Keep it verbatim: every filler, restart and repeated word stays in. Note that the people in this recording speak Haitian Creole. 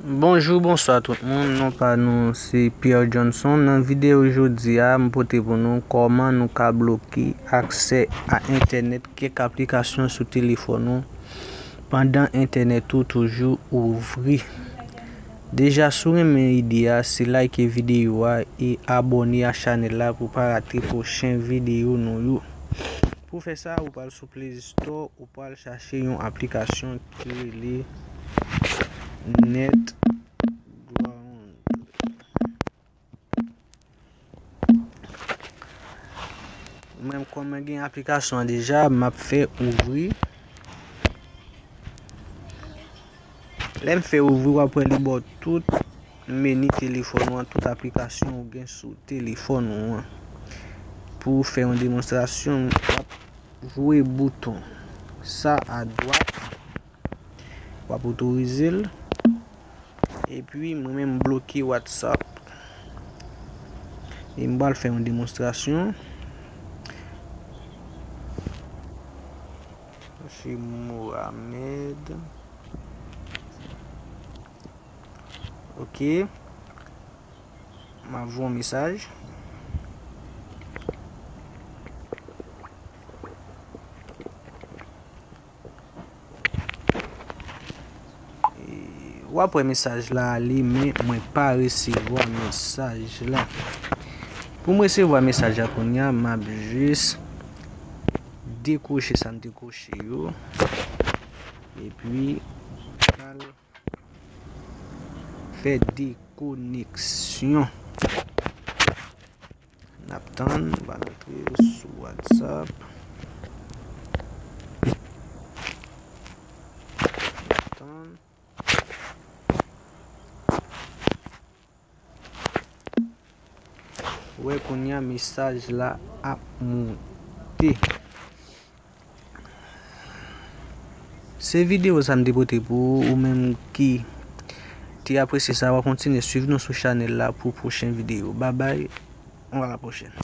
Bonjou, bonswa tout moun. Non pa nou se Pierre Johnson. Nan videyo jodi a, m pote pou nou kòman nou ka bloke aksè a entènèt kèk aplikasyon sou telefòn ou pandan entènèt ou toujou ouvri. Deja, si w renmen ide a, se like videyo a e abòne a chanèl la pou w pa rate pwochen videyo nou yo. Pou fè sa, ou pral sou Play Store, ou pral chache yon aplikasyon ki rele NetGround. Mwen, kòm mwen gen aplikasyon an deja, m ap fè ouvri. Lè m fè ouvri, w ap wè li ba w tout meni telefòn ou an, tout aplikasyon ou gen sou telefòn ou an. Pou fè yon demonstrasyon, w ap jwe bouton sa a dwat, w ap otorize l. Epi, mwen menm, m bloke WhatsApp. E m pral fè yon demonstrasyon. Se Mohamed. Ok. M ap voye yon mesaj. E, w ap wè mesaj la ale, men mwen pa resevwa mesaj la. Pou m resevwa mesaj la kounye a, m ap jis dekwoche sa m dekwoche yo. Epi, al fè dekoneksyon. N ap tann, m pral antre sou WhatsApp. N ap tann. Wè kounye a mesaj la ap monte. Se videyo sa m te pote pou ou, ou menm ki te apresye sa, w a kontinye swiv nou sou chanèl la pou pwochen videyo. Babay, on a la pwochèn.